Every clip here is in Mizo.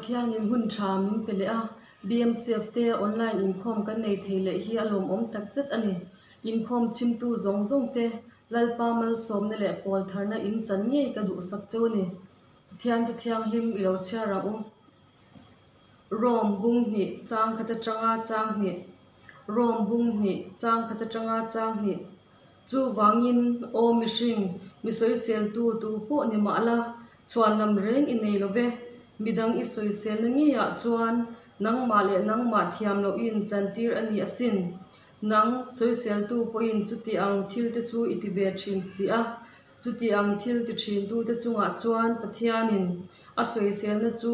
Pathianin hun tha min pe leh a, BMCF te online inkhawm kan nei thei leh hi a lawmawm takzet a ni. Inkhawm chhimtu zawng zawng te Lalpa malsawmna leh pawl tharna in chan ngei ka duhsak cheu a ni. Pathian thu thianghlim i lo chhiar ang u. Rome bung hnih chang khat atanga chang hnih Rome bung hnih chang khat atanga chang hnih Chuvangin aw mihring, mi sawiseltu tu pawh ni mah la, chhuanlam reng i nei lo ve. Midang i sawiselna ngeiah chuan nangmah leh nangmah thiam loh i inchantir a ni asin. Nang sawiseltu pawhin chuti ang thilte chu i ti ve thin si a. Chuti ang thil ti thintute chungah chuan Pathianin a sawiselna chu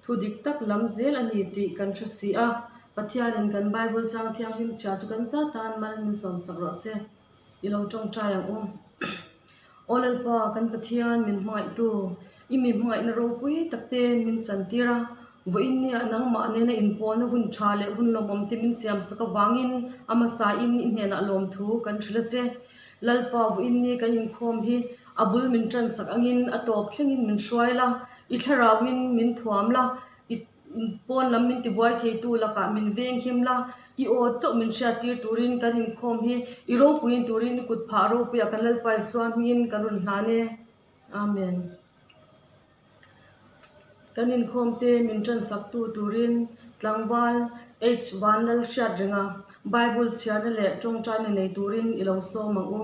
thu dik tak lam zel a ni tih kan hre si a. Pathianin kan Bible chang thianghlim chhia chu kan za tan mal min sawmsak rawh se. I lo tawngtai ang u. Aw Lalpa, kan Pathian min hmangaihtu, i mi hmangaihna ropui takte min chantir a, vawiin nia nangmah nena inpawlna hun tha leh hun lawmawm te min siamsak avangin a hmasain i hnenah lawmthu kan hrilh a che. Lalpa vawiin ni kan inkhawm hi a bul min tansak angin a tawp thlengin min hruai la, i thlarauin min thuam la, i pawn lam min tibuai theitu lakah min veng him la, i aw chauh min hriattir turin kan inkhawm hi i ropuiin turin i kut phah ropuiah kan Lalpa Isua hmingin kan rawn hlan e. Amen. Kan inkhawmte min tanchaktu turin tlangval H. Vanlal hriat renga Bible chhiarna leh tawngtaina nei turin i lo sawm ang u.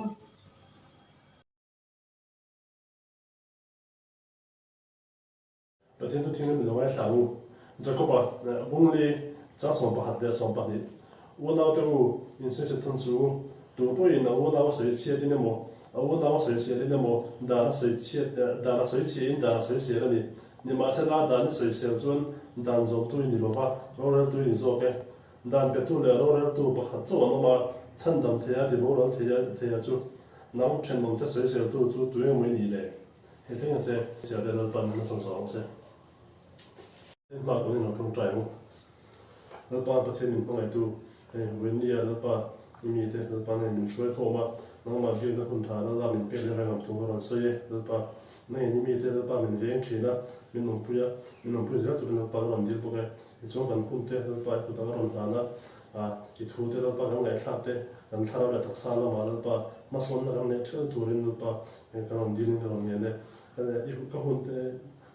Pathian thu thing min lo ngaithla ang u. Jakoba, Bungli, chang 11 leh 12, Unaute u, insawichhe thun chu u. Tu pawhin a unau a sawi chhiatin emaw, a unau a sawi sialin emaw, dan a sawi chhiat, dan a sawi chhiain dan a sawi sial a ni. Nimahsela, dan i sawi sial chuan dan zawmtu i ni lo va, roreltu i ni zawk e. Dan petu leh roreltu pakhat chauh an awm a, chhandam theia ti boral theia theia chu nang thenawmte sawi sialtu chu tu engemaw i nih le? He thleng a che, Sial te Lalpan min hmachhawn sak ang che. He hma kan inlo tawngtai ang u. Lalpa Pathian min hmangaihtu, hei Vawinia Lalpa i mite Lalpa nen min hruai khawm a, nangmah biakna hun tha Lalpa min pek leh reng ang thu ka rawn sawi e. Lalpa, nangin i mite Lalpa min veng thin a, min awmpui a, min awmpui zel turin Lalpa ka rawn dil bawk e. Tichuan kan hun te Lalpa i kut ang a rawn hlan a, i thu te Lalpa kan ngaihthlak te, kan thlarau leh taksa lamah Lalpa hmasawnna kan neih theuh turin Lalpa Ka rawn dilin ka rawn ngen e. I ka hun te,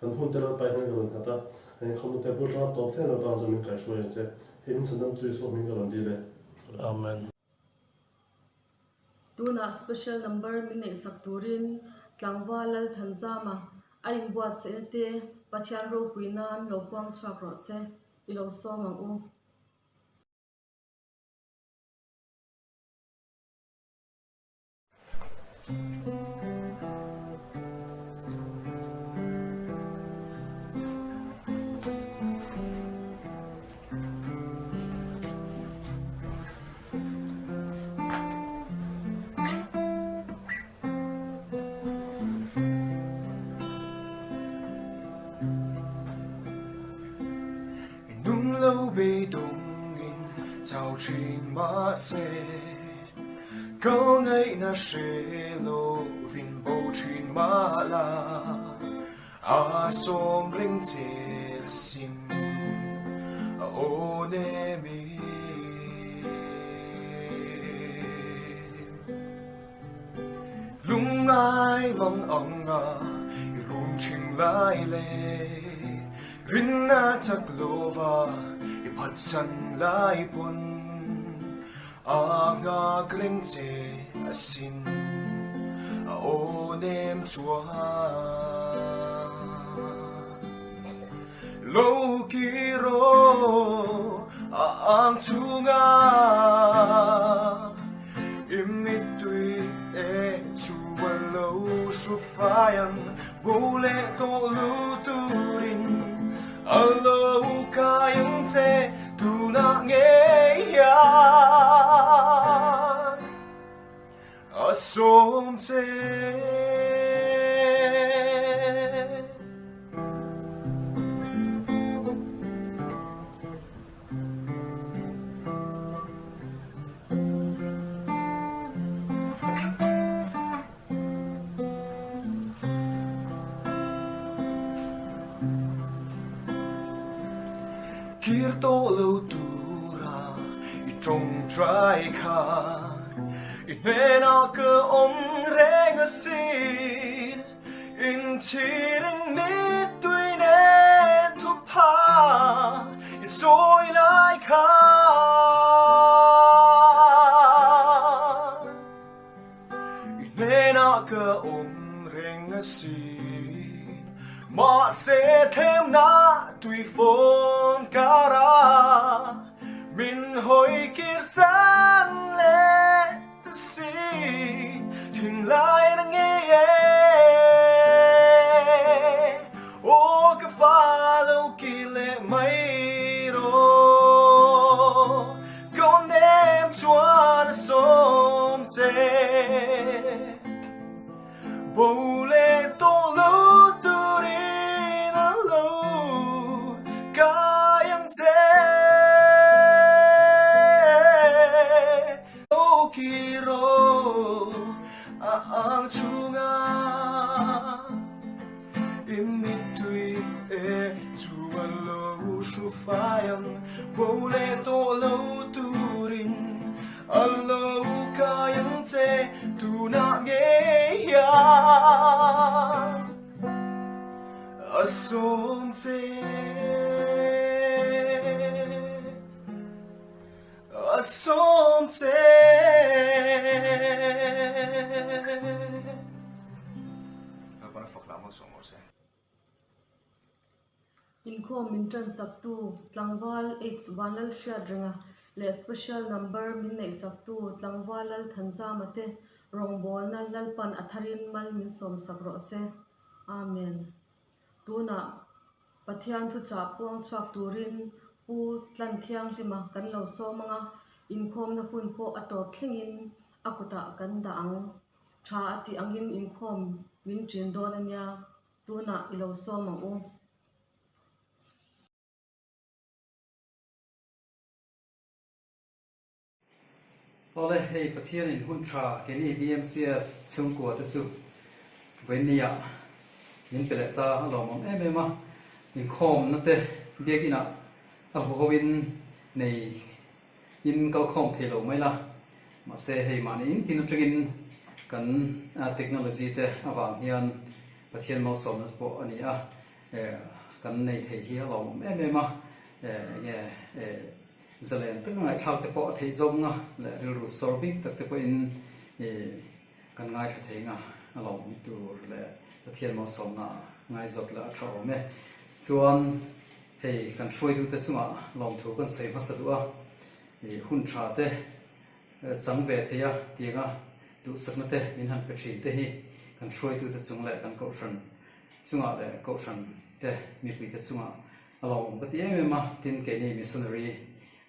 kan hun te Lalpa hian ka rawn nghat a, inkhawmna te bul rat tawp thleng Lalpa chuan min kaihruai ang che. Hei min chhandam tu Isua hming ka rawn dil e. Amen. Tunah special number min neihsak turin Tlangval Lalthanzama a inbuatsaihna te Pathian ropui nan lo puang chhuak rawh se, i lo sawm ang u. Nung lo beidawngin chau thin mahse. Kal ngaihna hre lovin bo thin mah la, a sawm reng che asin, a aw nem i. Lungngai mang ang a i rum thin lai le, rinna chak lova i phatsan lai pawn. A nghak reng che asin, a aw nem chuan. Lo kir aw a ang chhunga, i mittui te chu a lo hru fai ang, bo leh tawh lu turin a lo kai ang che. Tunah ngei hian a sawm che. tawh lo tura i tawngtai kha i hnenah ka awm reng asin. Inchhirin mittui nen thupha i chawi lai kha. I hnenah ka awm reng asin, mahse thlemna tuifawn kara min hawi kir san leh ta si, thinlai na ngei e. Aw ka fa lo kir leh mai rawh. Ka nem chuan a sawm che. Bo leh tawh lo turin a lo kai ang che. Lo kir rawh a ang chhungah. I mittui e chu a lo hru fai ang, bo leh tawh lo turin a lo kai ang che tunah ngei hian a sawm che, a sawm che. Inkhawm min ṭansaktu Tlangval H Vanlalhriatrenga leh Special Number min neihsaktu Tlangval Lalthanzama te rawngbawlna Lalpan a tharin mal min sawmsak rawh se. Amen. Tunah Pathian thuchah puang chhuak turin Pu Tlanthianghlima kan lo sawm ang a, inkhawmna hun pawh a tawp thlengin a kutah kan dah ang. Tha a tih angin inkhawm min ṭin dawn a nia, tunah i lo sawm ang u. Awle, hei Pathianin hun tha keini BMCF chhungkua te chu vawinia min pe leh ta a lawmawm em em a, inkhawmna te biakinah a huhoin nei in kalkhawm thei lo mai la, mahse hei mahni in tin atangin kan technology te avang hian Pathian malsawmna te pawh a ni a, kan nei thei hi a lawmawm em em a, enge zalen taka ngaihthlak te pawh a theih zawk nga leh rilru sawr bik tak te pawhin kan ngaithla thei nga a lawmawm tur leh Pathian malsawmna ngaizawt leh a tha awm e. Chuan Hei kan hruaitute chungah lawmthu kan sawi hmasa duh a, ih hun tha te chang ve thei a tianga duhsakna te min han pe thin te hi kan hruaitute chung leh kan kohhran chungah leh kohhran te mipui te chungah a lawmawm ka ti em em a, tin keini missionary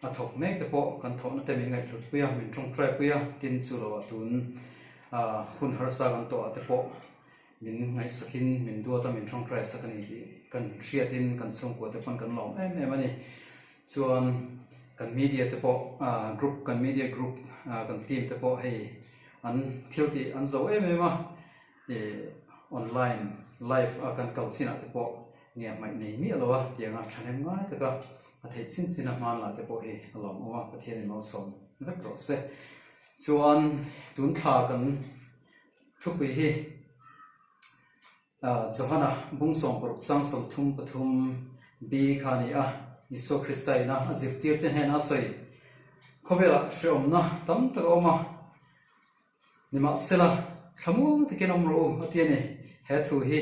a thawk mek te pawh kan thawhna te min ngaihhlut pui a, min tawngtai pui a, tin chu lo ah tun hun harsa kan tawh ah te pawh Min ngaihsakin min duat a, min tawngtai sak a ni tih kan hriatin kan chhungkua te pawn kan lawm em em a ni. Chuan kan media te pawh group kan media group kan team te pawh hei an thil tih an zo em em a, ih online live a kan kal chinah te pawh nge hmaih nei miah lo a tianga thahnem ngai taka a theih chin chin a hmanla te pawh hi a lawmawm a, Pathianin malsawm vek rawh se. Chuan tun thla kan Thupui hi Johana bung 16 chang 33 B kha a ni a, Isua Krista ina a zirtirte hnena a sawi. Khawvelah hrehawmna tam tak a awm a, nimahsela thlamuang takin awm rawh u a ti a ni. He thu hi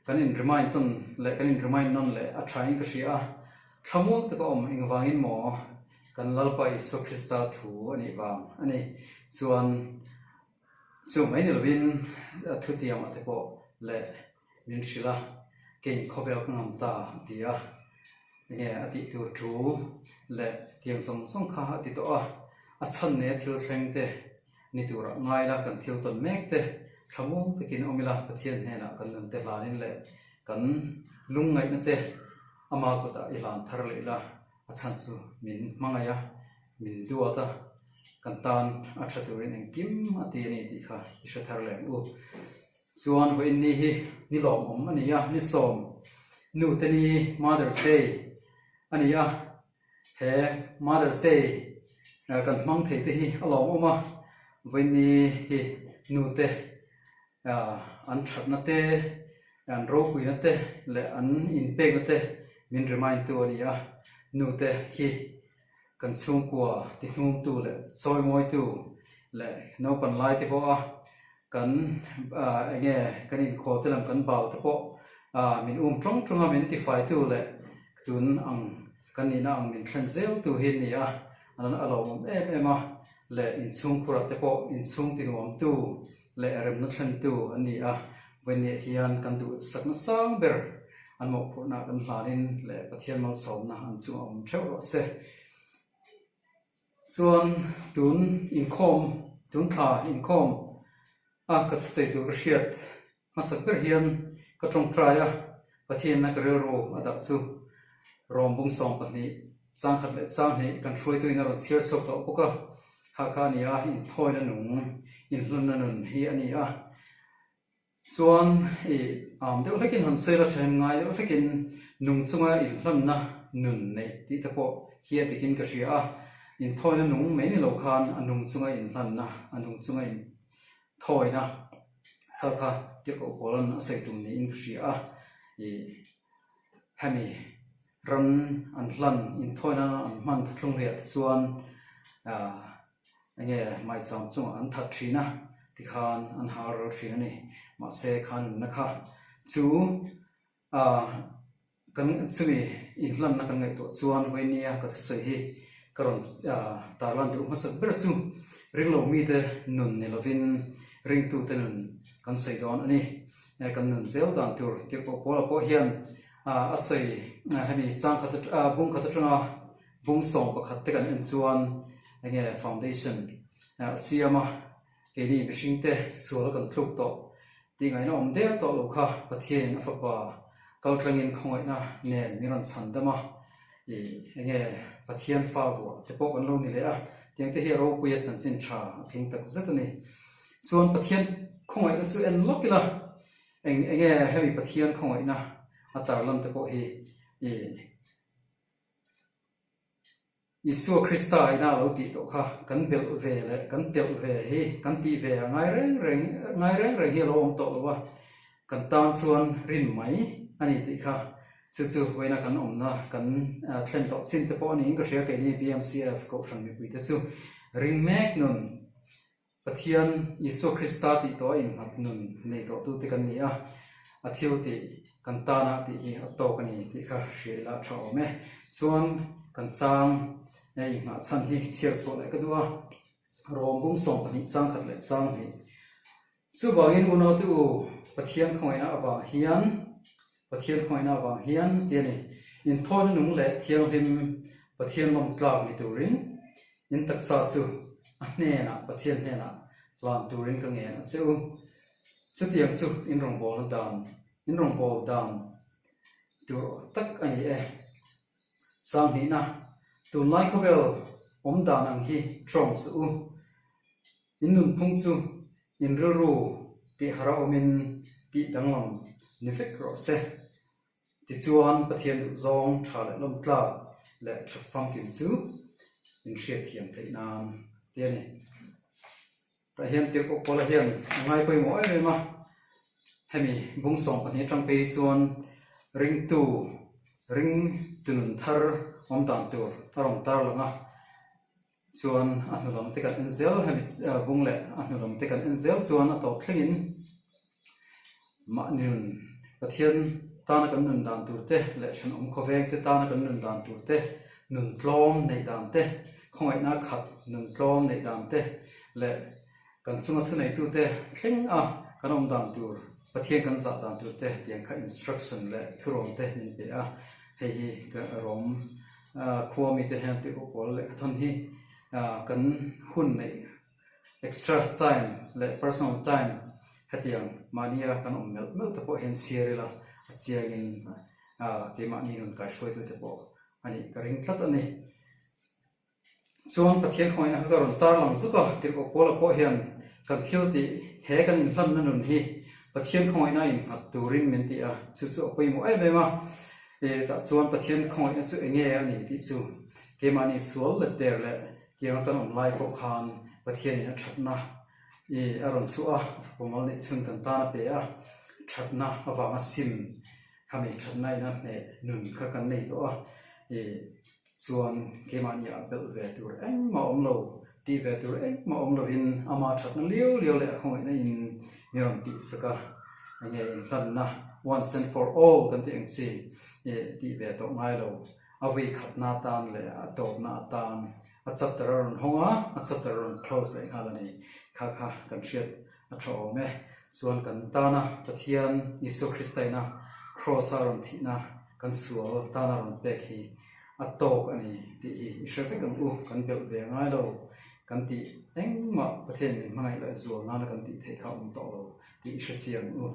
kan in remind tawn leh kan in remind nawn leh a thain ka hria a, thlamuang taka awm engvangin maw kan Lalpa Isua Krista thu a nih vang a ni. Chuan Chu mai ni lovin thutiangah te pawh leh min hrilh a, keiin khawvel ka ngam ta a ti a, enge a tih tur thu leh tiang zawng zawng kha a ti tawh a, a chhan nei a thil thleng te ni turah ngai la kan thil tawn mek te thlamuang takin awm ila Pathian hnenah kan nun te hlanin leh kan lungngaihna te ama kutah i hlan thar leh ila a chhan chu min hmangaih a, min duat a, kan tan a tha turin engkim a ti a ni tih kha i hre thar leh ang u. Chuan vawiin ni hi ni lawmawm a ni a, ni sawm nute ni Mother's Day a ni a. He Mother's Day kan hmang thei te hi a lawmawm a, vawiini hi nute an thatna te, an ropuina te leh an inpekna te min remind tu a ni a, nute hi kan chhungkua tihnumtu leh chawimawitu leh naupan lai te pawha kan eng nge kan inkhawl te lam kan bau te pawh min um tawng tawng a, min tifaitu leh tun ang kan nihna ang min thlen zel tu hi a ni a, a lawmawm em em a leh inchhungkhurah te pawh inchhung tinuamtu leh remna thlentu an ni a, vawiinniah hian kan duhsakna sang ber an mawhphurhna kan hlanin leh Pathian malsawmna an chungah awm theuh rawh se. Chuan tun inkhawm, tun thla inkhawm a ka thusawi tur ka hriat hmasak ber hian ka tawngtai a, Pathianna ka rilru a dah chu Rom bung 12 chang khat leh chang hnih kan hruaituin a rawn chhiar chhuak tawh bawk a, kha kha a ni a, inthawina nung, inhlunna nun hi a ni a. Chuan i am deuh hlekin han sawi la then ngai deuh hlekin nung chunga inhlanna nun neih tih te pawh hi a dikin ka hria a, inthawina nung mai ni lo khan a nung chunga inhlanna, a nung chunga inthawina kha kha tirhkoh Paula'n a sawi tum niin ka hria a, i hemi ran an hlan inthawina an hman thuthlung riah te chuan ah Enge maicham chungah an that thin a tikhan an hal ral thin a ni. Mahse kha nunna kha chu ah kan chumi inhlanna kan ngaihtuah chuan vawinia ka thusawi hi ka rawn ah tarlan duh hmasak ber chu ringlo mite nun ni lovin ringtute nun kan sawi dawn a ni. Kan nun zel dan tur tirhkoh Paula pawh hian ah a sawi hemi chang khat bung khat atanga Bung 11 te kan en chuan enge foundation a siam a, keini mihring te sual kan tluk tawh tih ngaihna awm der tawh lo kha Pathianin a fapa kal tlangin khawngaihna nen min rawn chhan dam a, ih enge Pathian fa vuah te pawh kan lo ni leh a, tiang te hi a ropui a chanchin tha a tling tak zet a ni. Chuan Pathian khawngaihna chu en lawk ila eng enge hemi Pathian khawngaihna a tarlan te pawh hi ih Isua Krista ina lo tih tawh kha kan belh ve leh kan telh ve hi kan tih ve a ngai reng reng ngai reng reng hi a lo awm tawh lo a, kan tan chuan rin mai a ni tih kha chu chu vawiina kan awmna kan thlen tawh chin te pawh a niin ka hria keini BMCF Kohhran mipuite chu ring mek nun Pathian Isua Krista tih tawh a innghat nun nei tawhtute kan ni a, a thil tih kan tana tih hi a tawk a ni tih kha hria ila a tha awm e. Chuan kan chang e inghah chhan hi chhiar chhuah leh ka duh a, Rom bung 12 chang khat leh chang hnih. Chuvangin unaute u, Pathian khawngaihna avang hian Pathian khawngaihna avang hian ti a ni. Inthawina nung leh thianghlim Pathian lawmtlak ni turin in taksa chu a hnenah, Pathian hnenah hlan turin ka ngen a che u. Chutiang chu in rawngbawlna dan, in rawngbâwl dan tur tak a ni e. Sanghnihna, tunlai khawvel awm dan ang hi ṭawng suh u. In nunphung chu in rilru tih har a awmin tih danglam ni vek rawh se. Tichuan Pathian duhzawng tha leh lawmtlak leh that famkim chu in hriatthiam theih nan ti a ni. Tah hian Tirhkoh Paula hian a ngai pawimawh em em a, hemi bung 12 atang phei chuan ringtu ring tunun thar awm dan tur a rawn tarlang a. Chuan a hnu lam te kan en zel hemi bung leh a hnu lam te kan en zel chuan a tawp thlengin mahni nun Pathian tana kan nun dan tur te leh thenawm khawveng te tana kan nun dan tur te nun tlawm neih dan te khawngaihna khat nun tlawm neih dan te leh kan chunga thuneitute thleng a kan awm dan tur Pathian kan zah dan tur te tiang kha instruction leh thurawn te min pe a, hei hi ka rawm khua mite hian tih pawl lehkhathawn hi kan hun neih extra time leh personal time hetiang mahnia kan awm melh melh te pawh hian chhiar ila a chiangin keimahni nun kaihruaitute pawh a nih ka ring tlat a ni. Chuan Pathian khawngaihna kha ka rawn tarlang zuk a, Tirhkoh Paula pawh hian kan thil tih he kan inhlanna nun hi Pathian khawngaihna innghat turin min ti a, chu chu a pawimawh em em a. E, tah chuan Pathian khawngaihna chu enge a ni tih chu Keimahni sual let der leh tianga kan awm lai pawh khan Pathianin a thatna i a rawn chhuah a, fapa mal neih chhun kan tan a pe a, thatna avanga sim khami thatna in a hneh nun kha kan nei tawh a, i chuan keimahni ah belh ve tur engmah awm lo, tih ve tur engmah awm lovin ama thatna liau liau leh a khawngaihna in mi rawn tih sak a, enge inhlanna once and for all kan tih ang chi i tih ve tawh ngai lo. A vui khatna atan leh a tawpna atan a chapter a rawn hawng a, a chapter a rawn close leh nghal a ni. Kha kha kan hriat a tha awm e. Chuan kan tana Pathian Isua Krista ina Kraws a rawn thihna kan sual tana rawn pek hi a tawk a ni tih hi i hre vek ang u. Kan belh ve ngai lo. Kan tih engmah Pathian min hmangaih leh zual nana kan tih theih kha a awm tawh lo tih i hre chiang u.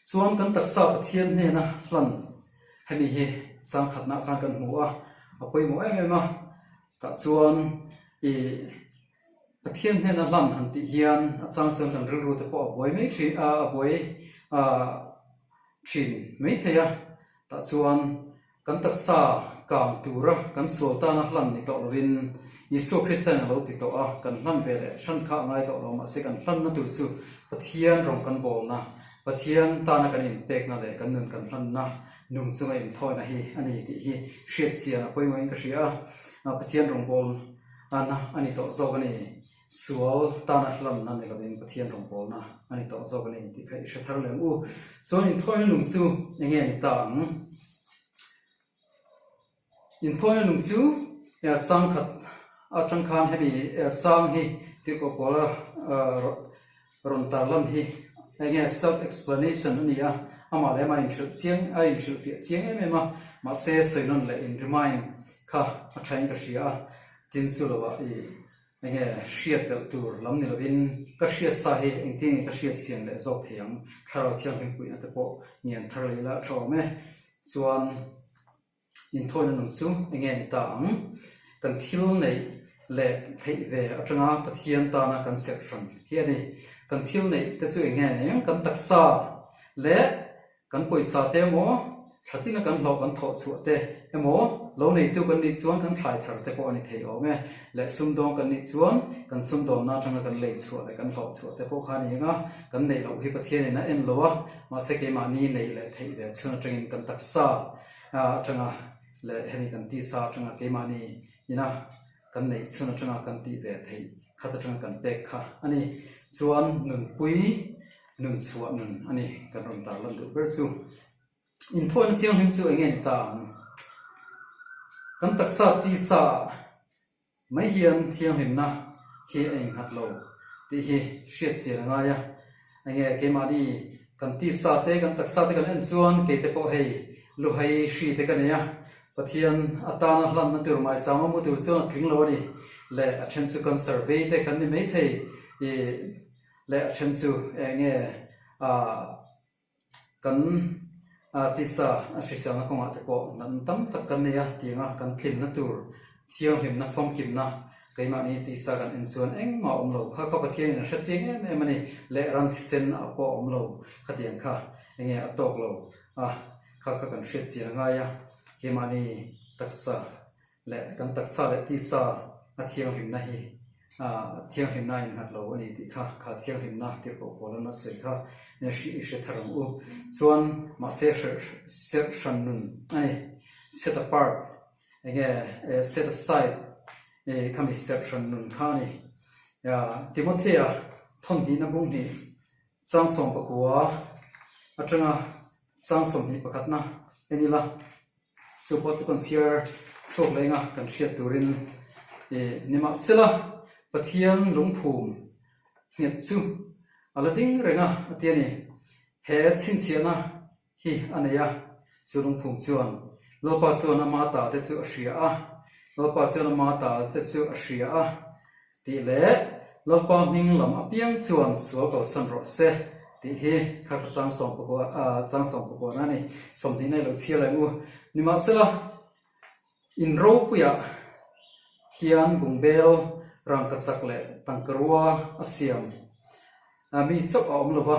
Chuan kan taksa Pathian hnena hlan hemi hi changkhatna khan kan hmu a, a pawimawh em em a, tah chuan ih Pathian hnena hlan han tih hian a chang chuan kan rilru te pawh a buai mai thin a, a buai ah thin mai thei a, tah chuan Kan taksa kang tura kan sual tana hlan ni tawh lovin Isua Kristain a lo ti tawh a, kan hlan ve leh hran kha a ngai tawh lo. Mahse kan hlanna tur chu Pathian rawng kan bawlna, Pathian tana kan inpekna leh kan nun kan hlanna nung chunga inthawina hi a ni tih hi hriat chian a pawimawhin ka hria a, Pathian rawng bawlna a ni tawh zawk a ni. Sual tana hlanna ni lovin Pathian rawngbawlna a ni tawh zawk a ni tih kha i hre thar leh ang u. Chuan inthawina nung chu enge ni ta ang? Inthawina nung chu chang khat atang khan hemi chang hi tirhkoh pawla rawn tar lan hi enge self explanation a ni a, amah leh amah inhrilh chiang a inhrilh fiah chiang em em a, mahse sawilawn leh in remind kha a thain ka hria a, tin chu lovah i Enge hriat belh tur lam ni lovin ka hriat sa hi engtin nge ka hriat chian leh zawk thei ang? Thlarau Thianghlim puihna te pawh ngen thar leh ila a tha awm e. Chuan inthawina nung chu enge ni ta ang? Kan thil neih leh theih ve atanga Pathian tana kan serh hran hi a ni. Kan thil neih te chu enge ni ang? Kan taksa leh Kan pawisa te emaw, thla tina kan hlauh kan thawh chhuah te emaw, lo neitu kan nih chuan kan thlai thar te pawh a ni thei awm e. Leh sumdawng kan nih chuan kan sumdawnna atanga kan lei chhuah leh kan hlawh chhuah te pawh kha a ni ang a, kan neih loh hi Pathianin a en lo a, mahse keimahni neih leh theih ve chhun atangin kan taksa atanga leh hemi kan tisa atanga keimahni ina kan neih chhun atanga kan tih ve theih khat atanga kan pek kha a ni. Chuan nunpui Nun chhuah nun a ni kan rawn tar lan duh ber chu. Inthawina thianghlim chu eng nge ni ta ang? Kan taksa tisa ah mai hian thianghlimna hi a innghat lo tih hi hriat chian a ngai a. Eng nge keimahni kan tisa te kan taksa te kan en chuan kei te pawh hei luhai hri te ka nei a, Pathian atana hlanna tur maichang awm tur chuan a tling lo a ni. Leh a then chu cancer vei te kan ni maithei i Leh a then chu eng nge kan tisa a hriselna kawngah te pawh natna tam tak kan nei a, tianga kan tlinna tur thianghlimna famkimna keimahni tisa kan en chuan engmah a awm lo. Kha kha Pathianin a hre chiang em em a ni. Leh ram thisen ah pawh a awm lo khatiang kha eng nge a tawk lo a, kha kha kan hriat chian a ngai a, keimahni taksa leh kan taksa leh tisa a thianghlimna hi thianghlimna a innghat lo a ni tih kha, kha thianghlimna tirhkoh pawl an a sawi kha i hre thar ang u. Chuan mahse serh hran nun a ni, set apart enge set aside khami serh hran nun kha a ni. Timothea thawnhnihna bung hnih chang 19 atanga chang 21 na en ila. Chu pawh chu kan chhiar chhuak leh anga kan hriat turin nimahsela Pathian lungphum nghet chu a la ding reng a a ti a ni. He chhinchhiahna hi a nei a, chu lungphum chuan Lalpa chuan ama ta te chu a hria a, Lalpa chuan ama ta te chu a hria a Tih leh Lalpa hming lam apiang chuan sual kalsan rawh se tih hi kha kha chang 19 chang 19 a ni. 20 na i lo chhiar ang u. Nimahsela, in ropuiah hian bungbel rangkachak leh tangkarua a siam mi chauh a awm lo va,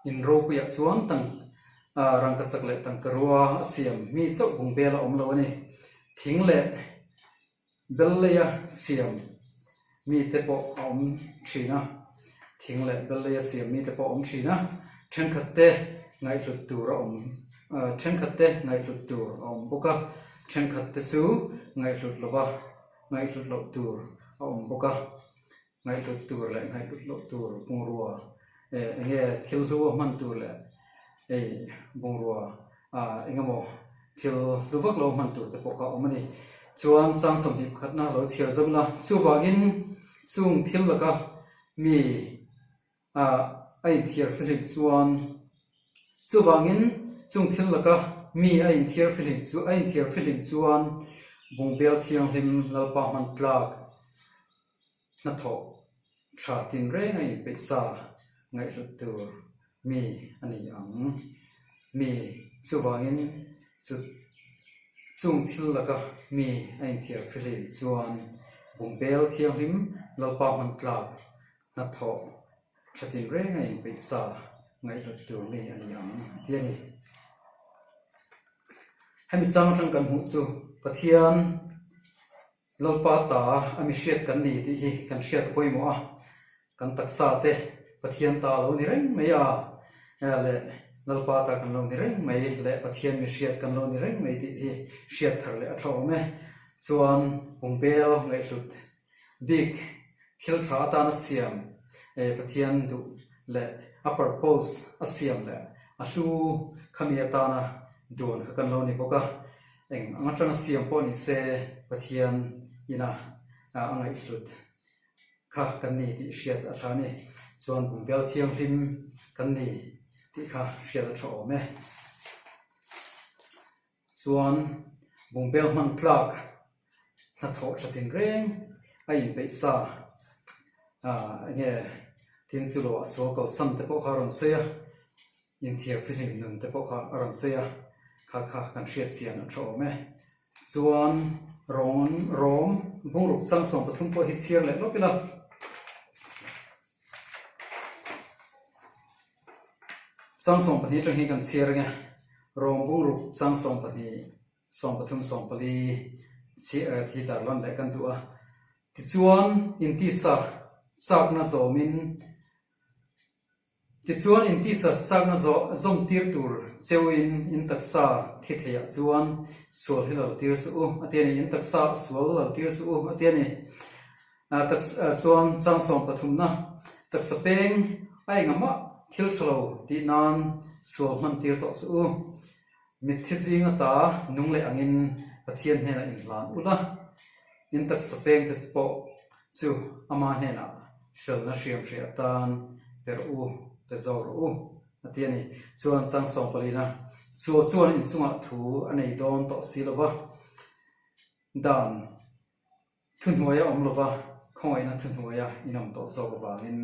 in ropuiah chuan tang rangkachak leh tangkarua a siam mi chauh bungbel a awm lo a ni. Thing leh. Belleia siam mite pawh a awm thin a, thing leh belleia siam mite pawh a awm thin a, thenkhat te ngaihhlut tur a awm thenkhat te ngaihhlut tur a awm bawk a, thenkhat te chu ngaihhlut lova ngaihhlut loh tur a awm bawk a, ngaihhlut tur leh ngaihhlut loh tur bungrua eh eng nge thil hlu a hman tur leh ei bungrua ah eng emaw thil hlu vak lo hman tur te pawh kha a awm a ni. Chuan chang 20 pakhatna lo chhiar zawm la, chuvangin chung thil laka mi ah a inthiar fihlim chuan chuvangin chung thil laka mi a inthiar fihlim chu a inthiar fihlim chuan bungbel thianghlim Lalpa hman tlak hnathawh tha tinreng a inpeih sa ngaihhlut tur mi a ni ang. Mi chuvangin chu chung thil laka mi a inthiar fihlim chuan bungbel thianghlim Lalpa hman tlak hnathawh tha tinreng a inpeih sa ngaihhlut tur mi a ni ang a ti a ni. Hemi chang atang kan hmuh chu Pathian Lalpa ta a mi hriat kan ni tih hi kan hriat a pawimawh a, kan taksa te Pathian ta a lo ni reng mai a leh Lalpa ta kan lo ni reng mai leh Pathian mi hriat kan lo ni reng mai tih hi hriat thar leh a tha awm e. Chuan bungbel ngaihhlut bik thil tha atana siam Pathian duh leh a purpose a siam leh a hlu khami atana duan kha kan lo ni bawk a. Eng ang atanga siam pawh ni se Pathian ina a ngaihhlut kha kan ni tih hriat a tha a ni. Chuan bungbel thianghlim kan ni tih kha hriat a tha awm e. Chuan bungbel hman tlak hnathawh tha tinreng a inpeih sa eng nge tin chu lo a sual kalsan te pawh kha a rawn sawi a. Inthiar fihlim nun te pawh kha a rawn sawi a, kha kha kan hriat chian a tha awm e. Chuan rawn rawm bungruk chang 13 pawh hi chhiar leh lawk ila. Chang 12 atang hian kan chhiar ang e. Rawm bungruk chang 12, 13, 14 chhiar thi tar lan leh kan duh a. Tichuan intisa chakna zawmin Tichuan intisa chakna zawm tir tur cheuin in taksa thi theiah chuan sual hi lal tir suh u a ti a ni. In taksa sual lal tir suh u a ti a ni. Chuan chang 13na taksa peng a engah mah thil tha lo tih nan sual hman tir tawh suh u. Mitthi zing ata nung leh angin Pathian hnenah inhlan ula, in taksa pengte pawh chu ama hnenah felna hriamhreh atan pe rawh u, pe zawk rawh u, a ti a ni. Chuan chang 14a sual chuan inchungah thu a nei dawn tawh si lo va, dan Thuhnuaia awm lova khawngaihna thuhnuaia inawm tawh zawk avangin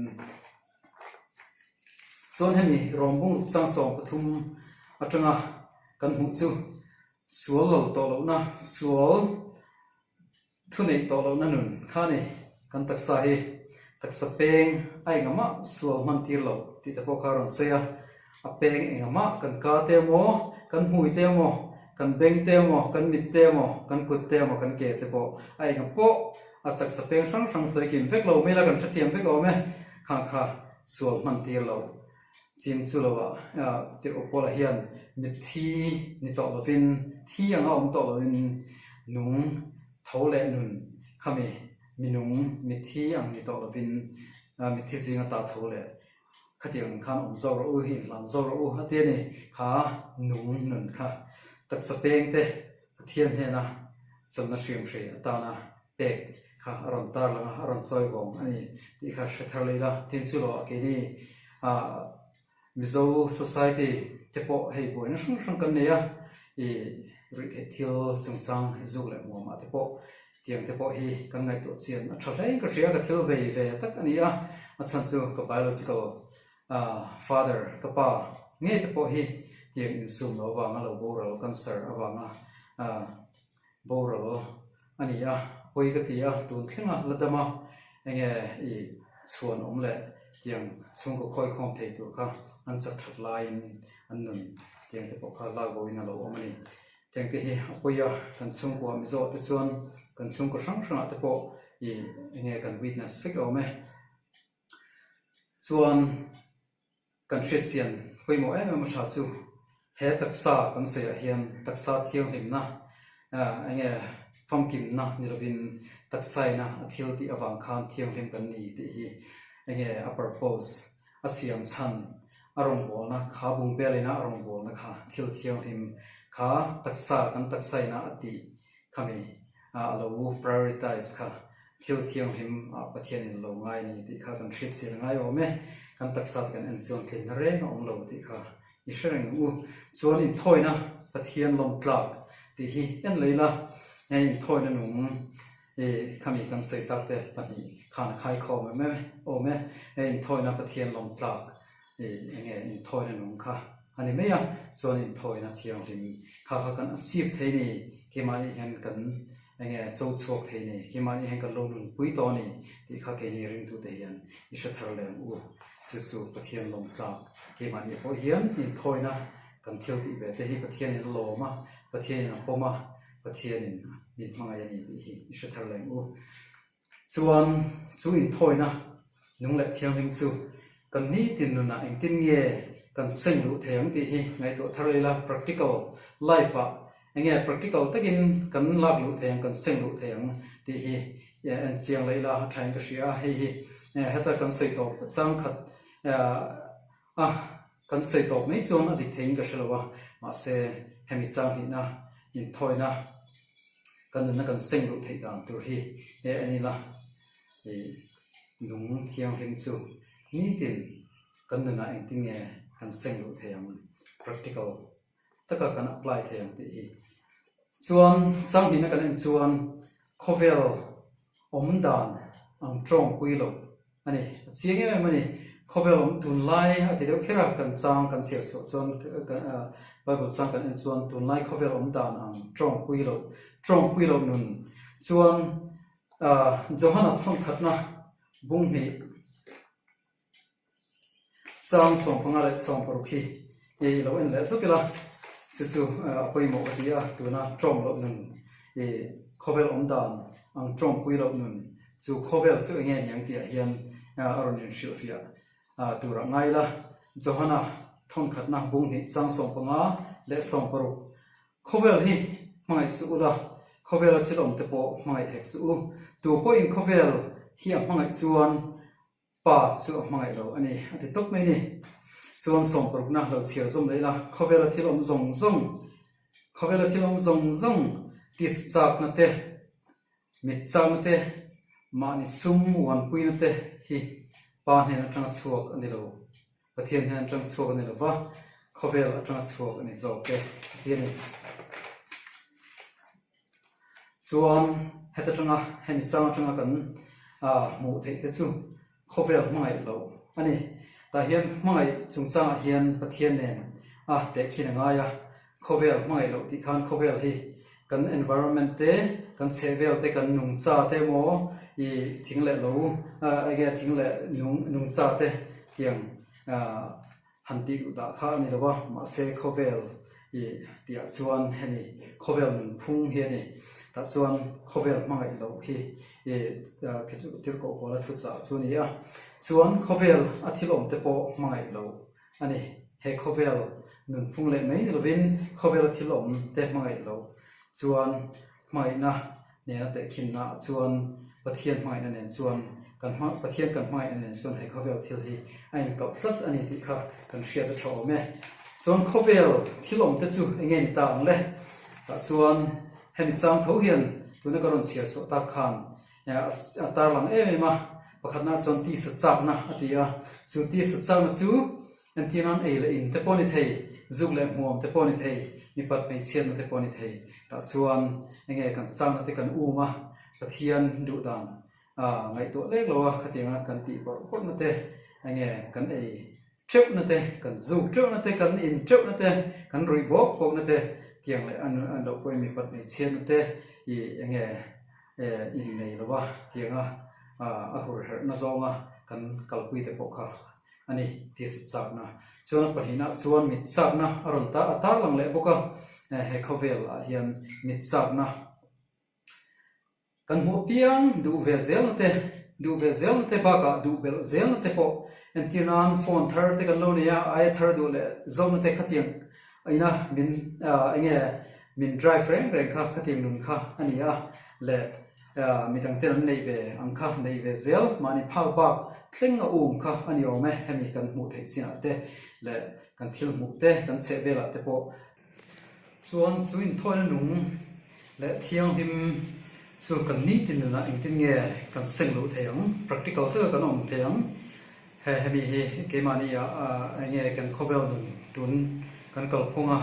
chuan hemi rawngbung chang 13 atanga kan hmuh chu sual lal tawh lohna, sual thuneih tawh lohna nun kha a ni. Kan taksa hi taksa peng a engah mah sual hman tir loh tih te pawh kha a rawn sawi a. A peng engah mah kan ka te emaw, kan hmui te emaw, kan beng te emaw, kan mit te emaw, kan kut te emaw, kan ke te pawh a engah pawh a taksa peng hrang hrang sawi kim vek lo mai la kan hrethiam vek awm e. Khang kha sual hman tir lo chin chu lo ah tirh Paula hian mitthi ni tawh lovin, thi anga awm tawh lovin nung tho leh nun khami minung mitthi ang ni tawh lovin mitthi zinga ta tho leh Khatiang khan awm zawk rawh u, inhlan zawk rawh u a ti a ni. Kha nung nun kha taksa peng te Pathian hnena felna hriamhrei atana pek kha a rawn tar lang a, a rawn chawi vawng a ni tih kha hre thar leh ila. Tin chu lo ah keini Mizo society te pawh hei buaina hrang hrang kan nei a, i ruihtheih thil chungchang zuk leh muamah te pawh Tiang te pawh hi kan ngaihtuah chian a tha hle ka hria, ka thil vei ve tak a ni a, a chhan chu ka biological father ka pa ngei te pawh hi tiang insum lo avanga lo boral cancer avanga boral a ni a, pawi ka ti a, tun thlenga la dam a enge i chhuan awm leh tiang chhungkaw khawikhawm thei tur kha an chak that laiin an nun tiang te pawh kha lak bo in a lo awm a ni. Tiang te hi a pawi a, kan chhungkua Mizo te chuan Kan chhungkaw hrang hrangah te pawh i enge kan witness vek awm e. Chuan kan hriatchian pawimawh em em a tha chu he taksa kan sawiah hian taksa thianghlimna enge famkimna ni lovin taksaina a thil tih avang khan thianghlim kan ni tih hi enge a purpose a siam chhan a rawngbawlna kha bungbelina a rawngbawlna kha thil thianghlim kha taksa kan taksaina a tih khami a lo prioritize kha thil thianghlim ah Pathianin lo ngai a ni tih kha kan hriat chian a ngai awm e. Kan taksa te kan en chuan tlinna reng a awm lo tih kha i hre reng ang u. Chuan inthawina Pathian lawm tlak tih hi en lei la, hei inthawina nung i khami kan sawi tak te pahnih khan a khaikhawm em em awm e. Hei inthawina Pathian lawm tlak i enge inthawina nung kha a ni mai a, chuan inthawina thianghlim kha kha kan achieve thei ni keimahni hian kan Enge cho chhuak thei ni, keimahni hian kan lo nunpui tawh a ni tih kha keini ringtute hian i hre thar leh ang u. Chu chu Pathian lawm tlak keimahni pawh hian inthawina kan thil tih ve te hi Pathianin a lawm a, Pathianin a pawm a, Pathianin min hmangaih a ni tih hi i hre thar leh ang u. Chuan chu inthawina nung leh thianghlim chu kan nitin nunah engtin nge kan seng luh thei ang tih hi ngaihtuah thar ila practical life ah enge practical takin kan lak luh thei ang kan seng luh thei ang tih hi en chiang leh ila a thain ka hria a, hei hi heta kan sawi tawp chang khat a kan sawi tawp mai chuan a dik theiin ka hre lo a, mahse hemi chang hnihna inthawina kan nunna kan seng luh theih dan tur hi e en ila ih nung thianghlim chu nitin kan nunah engtin nge kan seng luh thei ang practical taka kan apply thei ang tih hi. Chuan chang hnihna kan en chuan khawvel awm dan ang tawngpui lo a ni. A chiang em em a ni. Khawvel awm tunlai a ti deuh kher a, kan chang kan chhiar chhuah chuan Bible chang kan en chuan tunlai khawvel awm dan ang tawngpui lo tawngpui lo nun chuan Johana thawnkhatna bung hnih Chang 15 leh 60 hi i lo en leh zuk ila, chu chu a pawimawh ka ti a, tuna ṭawng loh nun i khawvel awm dan ang ṭawngpui loh nun chu khawvel chu enge niang tih ah hian a rawn inhrilhfiah tur ah ngai ila. Johana thawnkhatna bung hnih chang 15 leh 60 Khawvel hi hmangaih suh ula, khawvela thil awm te pawh hmangaih hek suh u. Tu pawhin khawvel hi a hmangaih chuan Pa chu a hmangaih lo a ni, a ti tawp mai ni. Chuan sawmparukna lo chhiar zawm leh ila, khawvela thil awm zawng zawng, khawvela thil awm zawng zawng tis chakna te, mit chakna te, mahni sum uanpuina te hi Pa hnen atanga chhuak a ni lo, Pathian hnen atanga chhuak a ni lo va, khawvel atanga chhuak a ni zawk e, a ti a ni. Chuan heta tanga hemi chang atanga kan hmuh theih te chu khawvel hmangaih loh a ni. Tah hian hmangaih chungchangah hian Pathian nen a tehkhin a ngai a, khawvel hmangaih loh tih khan khawvel hi kan environment te, kan chhehvel te, kan nungcha te emaw i thing leh lo enge thing leh nungcha te tiang Han tih duh dah kha a ni lo a, mahse khawvel i tihah chuan hemi khawvel nunphung hi a ni. Tah chuan khawvel hmangaih loh hi i tirhkoh pawla thuchah chu a ni a. Chuan khawvel a thil awm te pawh hmangaih loh a ni. He khawvel nunphung leh mai ni lovin khawvel a thil awm te hmangaih loh chuan Hmangaihna nena tehkhinna ah chuan Pathian hmangaihna nen chuan kan hma Pathian kan hmangaihna nen chuan he khawvel thil hi a inkalh tlat a ni tih kha kan hriat a tha awm e. Chuan khawvel thil awm te chu enge ni ta ang le? Tah chuan hemi chang tho hian tuna ka rawn chhiar chhuah tak khan a tarlang em em a, pakhatna chuan tisa chakna a ti a, chu tisa chakna chu Entir nan ei leh in te pawh a ni thei, zuk leh hmuam te pawh a ni thei, mipat hmeichhiatna te pawh a ni thei. Tah chuan enge kan changna te kan um a, Pathian duh dan ngaihtuah lek lo a, khatianga kan tih bawrh bawrhna te, enge kan ei teuhna te, kan zuk teuhna te, kan in teuhna te, kan ruih bawk bawkna te, tiang leh an loh pawhin mipat hmeichhiatna te i enge innei lo a, tianga a hurherhna zawnga kan kalpui te pawh kha a ni tih sa chakna chuan a pahnihna chuan mit chakna a rawn ta a tarlang leh bawk a, he khawvel ah hian mit chakna. Kan hmuh apiang duh ve zelna te, duh ve zelna te bakah duh belh zelna te pawh entir nan phone thar te kan lo nei a, aia thar duh leh zawkna te khatiang ina min enge min drive reng reng kha khatiang nun kha a ni a leh midang ten an neih ve ang kha neih ve zel mahni phak bak thleng a um kha a ni awm e hemi kan hmuh theih chinah te leh kan thil hmuh te kan chheh velah te pawh Chuan chu inthawina nung leh thianghlim chu kan nitin nunah engtin nge kan seng loh thei ang, practical taka kan awm thei ang? He hemi hi keimahni ah eng nge kan khawvel nun tun kan kalphunga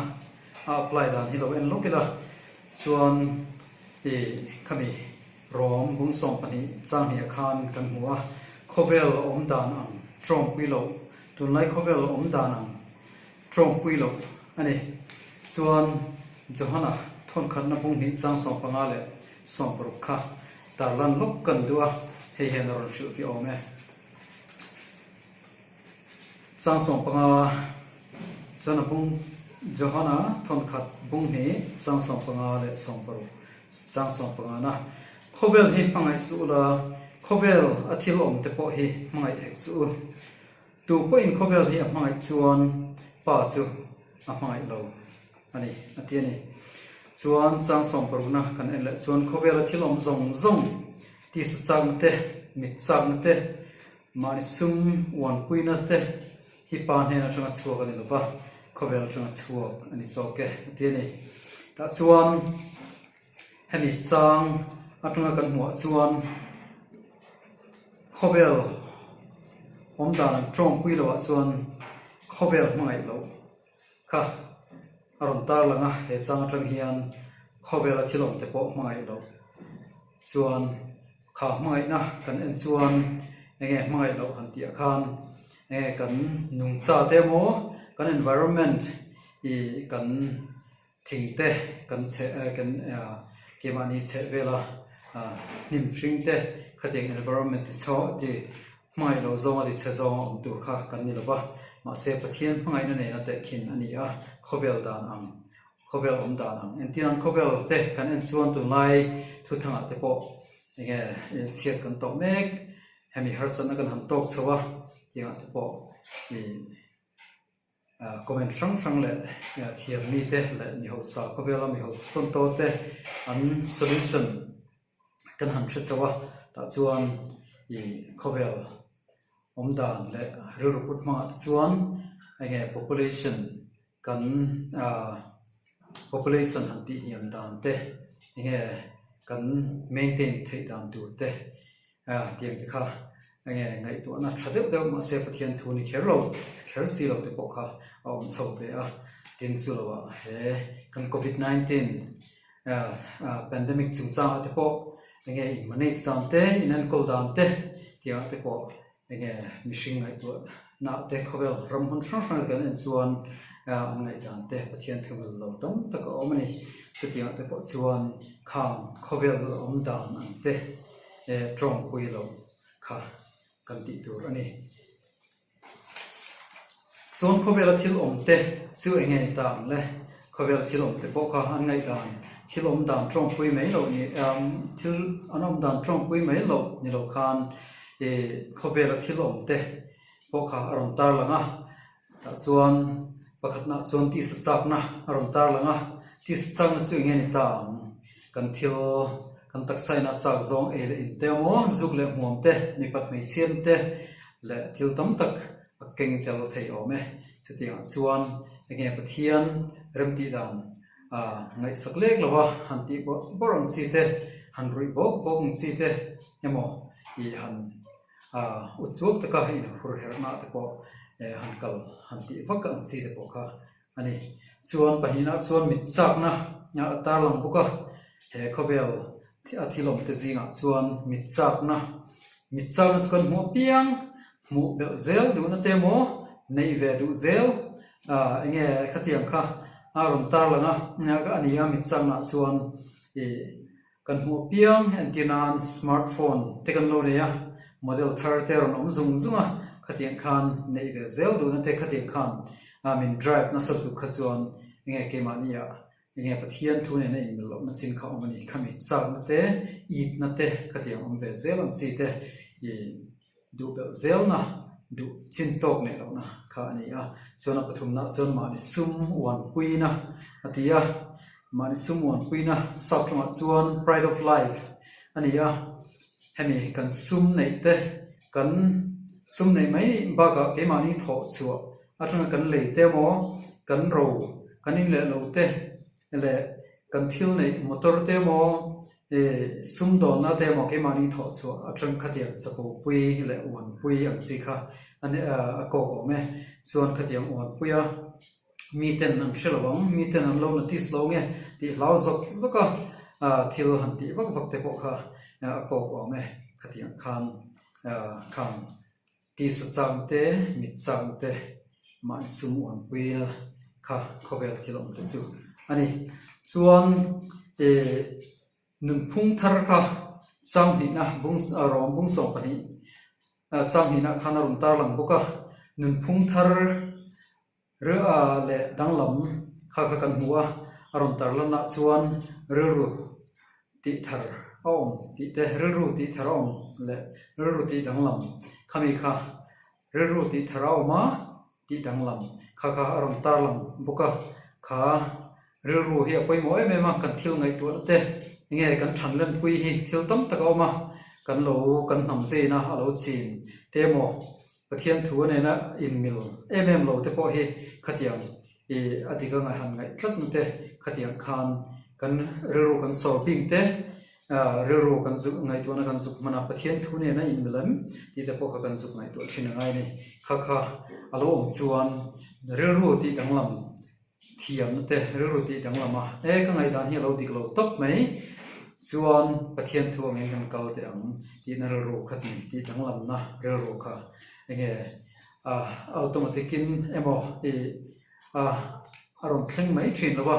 a apply dan hi lo en lawk ila chuan i khami Rom bung 12 chang hnih ah khan kan hmu a, khawvel awm dan ang tawngpui loh, tunlai khawvel awm dan ang Tawngpui loh a ni. Chuan Johana thawnkhatna bung hnih chang 15 leh 60 kha tarlan lawk kan duh a, hei hian a rawn hrilh fi awm e. Chang 15 chuan a bung Johana thawnkhat bung hnih chang 15 leh 60 chang 15 na khawvel hi hmangaih suh ula, khawvel a thil awm te pawh hi hmangaih hek suh u. Tu pawhin khawvel hi a hmangaih chuan Pa chu a hmangaih lo a ni, a ti a ni. Chuan chang 60na kan en leh chuan khawvela thil awm zawng zawng, tisa chakna te, mit chakna te, mahni sum uanpuina te hi Pa hnen atanga chhuak a ni lova, khawvel atanga chhuak a ni zawk e, a ti a ni. Tah chuan Hemi chang atanga kan hmuh ah chuan khawvel awm dan an tawngpui loh ah chuan khawvel hmangaih loh kha a rawn tar lang a, he chang atang hian khawvela thil awm te pawh hmangaih loh chuan kha hmangaihna kan en chuan enge hmangaih loh han tih ah khan enge kan nungcha te emaw kan environment ih kan. Thing te kan chhe kan keimahni chheh vela hnim hring te khatiang environment ti chho ti hmangaih lo zawnga ti chhe zawnga awm tur kha kan ni lova mahse Pathian hmangaihna nena tehkhin a ni a khawvel dan ang khawvel awm dan ang entir ang khawvel te kan en chuan tunlai thuthangah te pawh enge chhiat kan tawh mek hemi harsatna kan han tawk chho a tiangah te pawh ih. Comment hrang hrang leh thiam mite leh mi hausa khawvela mi hausa tawn tawn te an solution kan han hre chauh a, tah chuan ih khawvel awm dan leh rilru put hmangah te chuan enge population kan ah population han tih hniam dan te enge kan maintain theih dan tur te. Tiang te kha enge ngaihtuahna tha deuh deuh mahse Pathian thu ni kher lo, kher si lo te pawh kha a awm chho ve a. Tin chu lo ah he kan Covid 19 pandemic chungchangah te pawh enge in manage dan te, in enkawl dan te tiangah te pawh enge mihring ngaihtuahna te khawvel ram hmun hrang hrang kan en chuan an ngaihdan te Pathian thu mil lo tam tak a awm a ni. Chutiangah te pawh chuan khang khawvel awm dan ang te. E tawngpui lo kha kan tih tur a ni. Chuan khawvela thil awm te chu eng nge ni ta ang le? Khawvela thil awm te pawh kha an ngaihdan thil awm dan tawngpui mai loh ni thil an awm dan tawngpui mai loh ni lo khan e khawvela thil awm te pawh kha a rawn tarlang a. Tah chuan pakhatnah chuan tisa chakna a rawn tarlang a, tisa chakna chu eng nge ni ta ang? Kan thil, kan taksa in a chak zawng ei leh in te emaw, zuk leh hmuam te, mipat hmeichhiam te leh thil tam tak a keng tel thei awm e. Chutiangah chuan eng nge Pathian remtih dan ngaihsak lek lo a, han tih bawrh bawrh ang chi te, han ruih bawk bawk ang chi te emaw ih han U chuak taka inhur herhna te pawh han kal han tih vak ang chi te pawh kha a ni. Chuan pahnihna chuan mit chakna a tarlang bawk a, he khawvel a thil awm te zingah chuan mit chakna, mit chakna chu kan hmuh apiang hmuh belh zel duhna te emaw neih ve duh zel eng nge khatiang kha a rawn tarlang a, a ni a mit chakna chuan ih Kan hmuh apiang entir nan smart phone te kan lo nei a, model thar te a rawn awm zung zung a, khatiang khan neih ve zel duhna te khatiang khan min drive nasa lutuk kha chuan enge keimahni ah Enge Pathian thu nena inmil lohna chin kha awm a ni. Khami chakna te, itna te khatiang awm ve zel ang chi te i duh belh zelna, duh chin tawk neih lohna kha a ni a. Chuan a pathumna chuan mahni sum uanpuina a ti a. Mahni sum uanpuina sap tawngah chuan pride of life a ni a. Hemi kan sum neih te, kan sum neih mai bakah keimahni thawh chhuah atanga kan lei te emaw, kan ro, kan in leh lo te leh kan thil neih motor te emaw, ih sumdawnna te emaw keimahni thawh chhuah atang khatiang chapopui leh uanpui ang chi kha a kawk awm e. Chuan khatiang uanpuia miten an hre lo ang, miten an lo notice lo nge tih hlau zawk zawk a thil han tih vak vak te pawh kha a kawk awm e khatiang khan khan. Tisa chang te, mit chang te, mahni sum uanpuina kha khawvel thil awm te chu a ni. Chuan ih nunphung thar kha chang hnihna bung rawng bung 12 chang hnihna khan a rawn tarlang bawk a, nunphung thar Rilru leh danglam kha kha kan hmu a, a rawn tar lanah chuan rilru tih thar a awm tih te, rilru tih thar a awm leh rilru tih danglam khami kha rilru tih thar a awm a, tih danglam kha kha a rawn tar lang bawk a, kha rilru hi a pawimawh em em a, kan thil ngaihtuahna te enge kan than lenpui hi thil tam tak a awm a, kan lo kan hnam zeina a lo chin te emaw Pathian thu a nena inmil em em lo te pawh hi khatiang i a dik a ngaihan ngaih tlatna te khatiang khan kan rilru kan sawr bing te rilru kan zuk ngaihtuahna kan zuk hman a, Pathian thu nena inmil em tih te pawh kha kan zuk ngaihtuah thin a ngai a ni. Kha kha a lo awm chuan rilru tih danglam Thiamna te rilru tih danglam a, e ka ngaihdan hi a lo dik lo tawp mai chuan Pathian thu angin kan kal teh ang tihna rilru kha ni tih danglamna rilru kha enge a automatic in emaw ih a a rawn thleng mai thin lo a,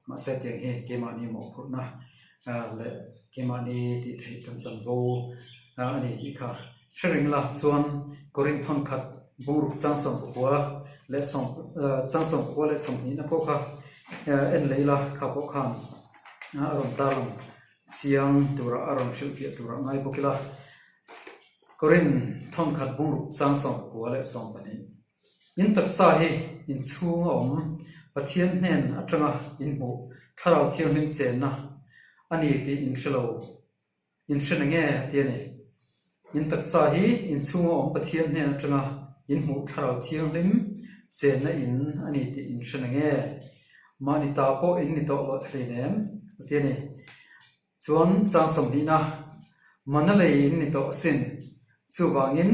mahse tiang hi keimahni mawhphurhna leh keimahni tih theih kan chanvo a ni tih kha Hre reng la chuan Korinth thawnkhat bungruk chang 19 leh sawm chang 19 leh 20 na pawh kha en leh ila kha pawh khan a rawn tarlang chiang tura a rawn hrilhfiah tura ngai bawk ila. Korinth thawnkhat bungruk chang 19 leh 12 In taksa hi inchhung a awm Pathian hnen atanga inhmuh Thlarau Thianghlim chenna a ni tih in hre lo. In hre na nge a ti a ni. In taksa hi in chhunga awm Pathian hnen atanga in hmuh Thlarau Thianghlim chenna in a ni tih in hre na nge? Mahni ta pawh in ni tawh loh hleinem a ti a ni. Chuan chang 20 na mana lei in ni tawh asin. Chuvangin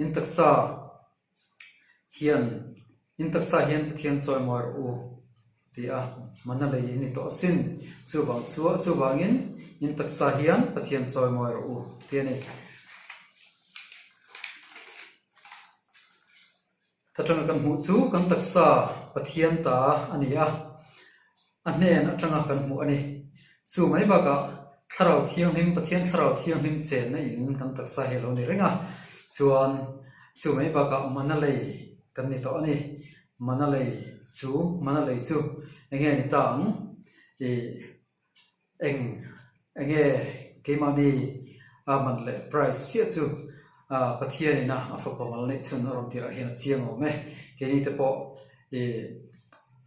in taksa hian in taksa hian Pathian chawimawi rawh u ti a, mana lei in ni tawh asin. Chuvang chu chuvangin in taksa hian Pathian chawimawi rawh u ti a ni. Ta tanga kan hmuh chu kan taksa Pathian ta a ni a. A hnen atanga kan hmuh a ni. Chu mai bakah Thlarau Thianghlim, Pathian Thlarau Thianghlim chenna in kan taksa hi a lo ni reng a. Chuan chu mai bakah mana lei kan ni tawh a ni. Mana lei chu, mana lei chu enge ni ta ang? Ih eng enge keimahni a man leh price chiah chu Pathian ina a fapa mal neih chhun a rawn tirah hian a chiang awm e. Keini te pawh ih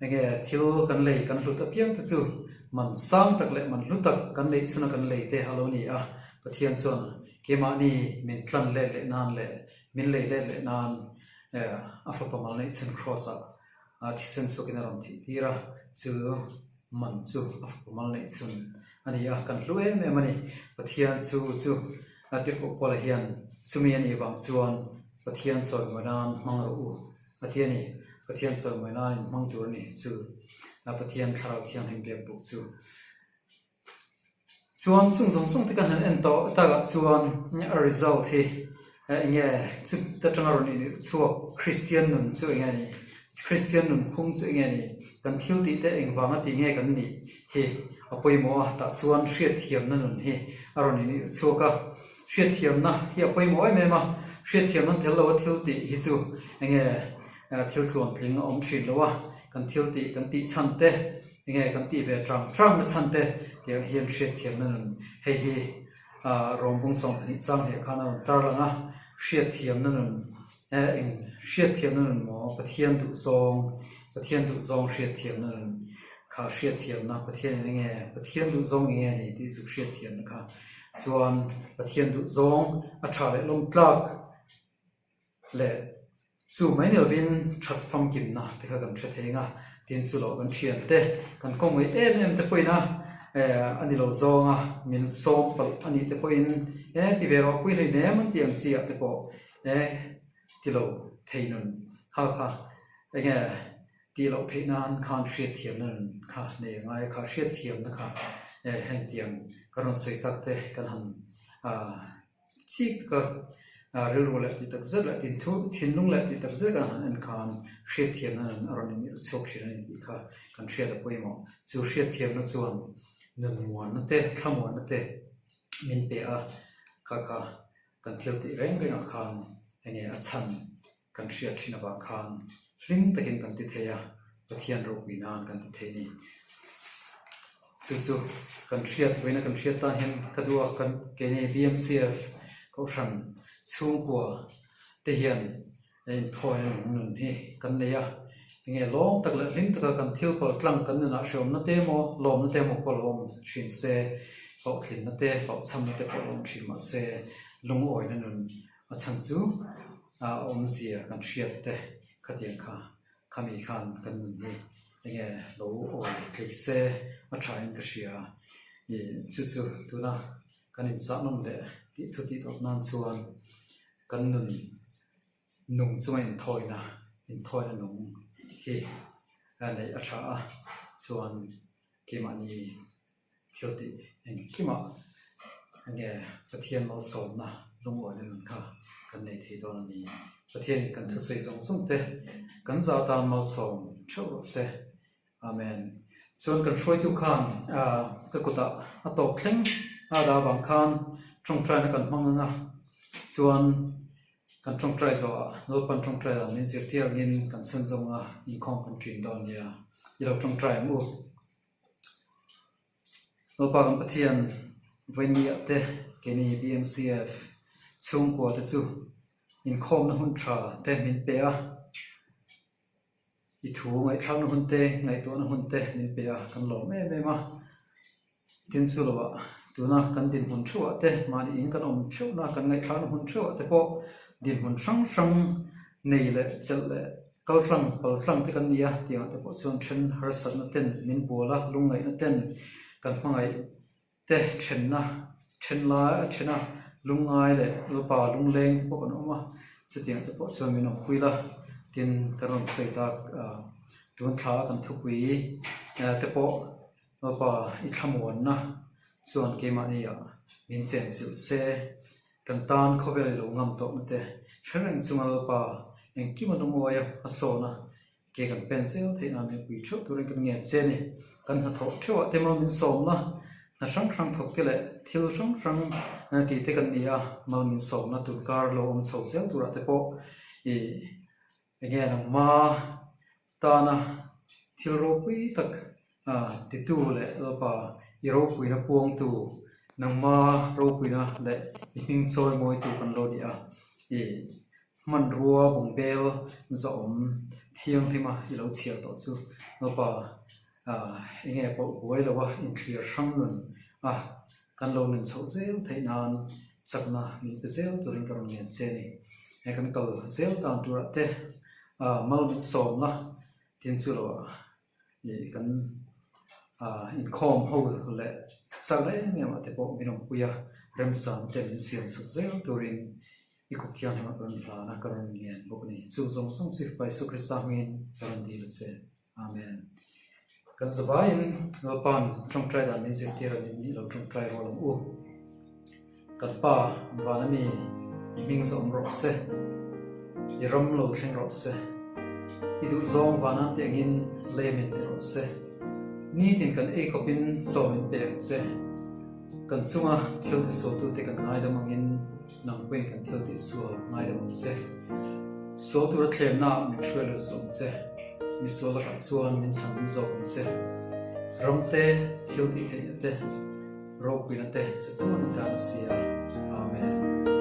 Enge thil kan lei kan hlut apiang te chu man sang tak leh man hlu tak kan neih chhuna kan lei te a lo ni a, Pathian chuan keimahni min tlan let leh nan leh min lei let leh nan a fapa mal neih chhun Kraws ah thisen chhuakin a rawn thih tir a, chu man chu a fapa mal neih chhun a ni a, kan hlu em em a ni. Pathian chu chu a tirhkoh Paula hian chumi a nih vang chuan Pathian chawimawi nan hmang rawh u. A ti a ni, Pathian chawimawi nan in hmang tur a ni chu Pathian Thlarau Thianghlim biak buk chu. Chuan chung zawng zawng te kan han en tawh takah chuan a result hi eng nge chu ta tanga rawn inirh chhuak Kristian nun chu eng nge ni, Kristian nun phung chu eng nge ni, kan thil tih te engvanga ti nge kan nih hi a pawimawh a, tah chuan hriatthiamna nun hi a rawn inirh chhuak a. Hriatthiamna hi a pawimawh em em a, hriatthiamna tel lo a thil tih hi chu enge thil tluantling a awm thin lo a, kan thil tih kan tih chhan te Enge kan tih ve tang tang na chhan te tiang hian hriatthiamna nun hei hi Rawmbung 12 chang hliah khan a rawn tarlang a, hriatthiamna nun eng hriatthiamna nun maw Pathian duhzawng Pathian duhzawng hriatthiamna nun kha hriatthiamna Pathian in enge Pathian duhzawng enge a ni tih zuk hriatthiamna kha chuan Pathian duhzawng a tha leh lawm tlak leh chu mai ni lovin that famkimna te kha kan hre thei ang a, tin chu loh kan thian te kan kawngawih em em te pawhin a eh a ni lo zawng a min sawm palh a nih te pawhin eh ti ve rawh pui hlei nem an tih ang chi ah te pawh eh ti lo thei nun kha kha eng nge tih loh theih nan khan hriatthiamna nun kha nei a ngai a kha hriatthiamna kha eh heng tiang kan rawn sawi tak te kan han ah. Chik taka rilru leh tih tak zet leh tinthu thinlung leh tih tak zet kan han en khan hriatthiamna nun a rawn inirh chhuak thin a ni tih kha kan hriat a pawimawh. Chu hriatthiamna chuan nun muanna te, thlamuanna te min pe a, kha kha kan thil tih reng rengah khan enge a chhan kan hriat thin avang khan hlim takin kan ti thei a, Pathian ropui nan kan ti thei a ni. Chu chu kan hriat vawiina kan hriat tan hian ka duh a, kan keini BMCF Kohhran chhungkua te hian inthawina nung nun hi kan nei a, enge lawm tak leh hlim taka kan thil pal tlang kan nunah hreawmna te emaw lawmna te emaw pawh lo awm thin se, hlawhtlinna te hlawhchhamna te pawh lo awm thin mahse lungawina nun a chhan chu a awmzia kan hriat te khatiang kha khami khan kan nun hi enge lo awi tlei se a tha in ka hria ih chu chu tuna kan inchah nawm leh tih thu tih tawp nan chuan kan nun nung chunga inthawina inthawina nung hi a neih a tha a chuan keimahni. Thil tih engkimah enge Pathian malsawmna lungawina nun kha kan nei thei dawn a ni. Pathianin kan thusawi zawng zawng te kan za tan malsawm theuh rawh se. Amen. Chuan kan hruaitu khan ka kutah a tawp thleng a dah avang khan tawngtaina kan hmang ang a, chuan kan tawngtai zawhah Lalpan tawngtai dan min zirtir angin kan chhunzawm ang a, inkhawm kan ṭin dawn nia. I lo tawngtai ang u. Lalpa kan Pathian vawinia te keini BMCF chhungkua te chu inkhawmna hun tha te min pe a, i thu ngaihthlakna hun te ngaihtuahna hun te min pe a kan lawm em em a. Tin chu lovah tuna kan dinhmun theuhah te mahni in kan awm theuhna kan ngaihthlakna hun theuhah te pawh dinhmun hrang hrang nei leh chelh leh Kal tlang, pal tlang te kan ni a, tiangah te pawh chuan then harsatna ten min bual a, lungngaihna ten kan hmangaih te thenna, then lai a then a, lungngai leh Lalpa lungleng te pawh kan awm a, chutiangah te pawh chuan min awmpui la, tin kan rawn sawi tak tun thla a kan thupui te pawh Lalpa i thlamuanna chuan keimahni ah min chenchilh se. Kan tan khawvel i lo ngam tawh mate, hre reng chunga Lalpa engkim a lungawi a, a sawn a, ke kan pen zel theih nan mipui theuh turin kan ngen che a ni. Kan hnathawh theuhah te mal min sawmna, hna hrang hrang thawk te leh thil hrang hrang tih te kan ni a, mal min sawmna tur kar lo awm chho zel turah te pawh i Enge nangma tana thil ropui tak titu leh Lalpa i ropuina puangtu, nangma ropuina leh i hming chawi mawitu kan lo ni a, i hmanrua bungbel zawhawm thianghlima i lo chhiar tawh chu Lalpa enge pawh buai lo a inthlir hrang nun a Kan lo nun chhoh zel theih nan chakna min pe zel turin ka rawn ngen che a ni. He kan kal zel tan turah te mal min sawmna tin chu lo ih kan inkhawm ho leh chak reng em ah te pawh min awmpui a, remchang te min siam chak zel turin i kut thianghlim ah ka rawn hlan a, ka rawn ngen bawk a ni. Chu zawng zawng chu Fapa Isua Krista hmingin ka rawn dil a che. Amen. Kan zavaiin Lalpa'n tawngtai dan min zirtir a nih lo tawngtai rual ang u. Kan Pa vana mi i hming zawm rawh se, i ram lo thleng rawh se, i duhzawng vana te angin lei min ti rawh se. Nitin kan ei khawpin chaw min pe ang che. Kan chunga thil tisualtute kan ngaidam angin Nang pawhin kan thil tih sual ngaidam ang che. Sual tura thlemna ah min hruai lut suh ang che. Mi sual lakah chuan min chhan zawk ang che. Ram te, thil tih theihna te, ropuina te chatuan i tan si a. Amen.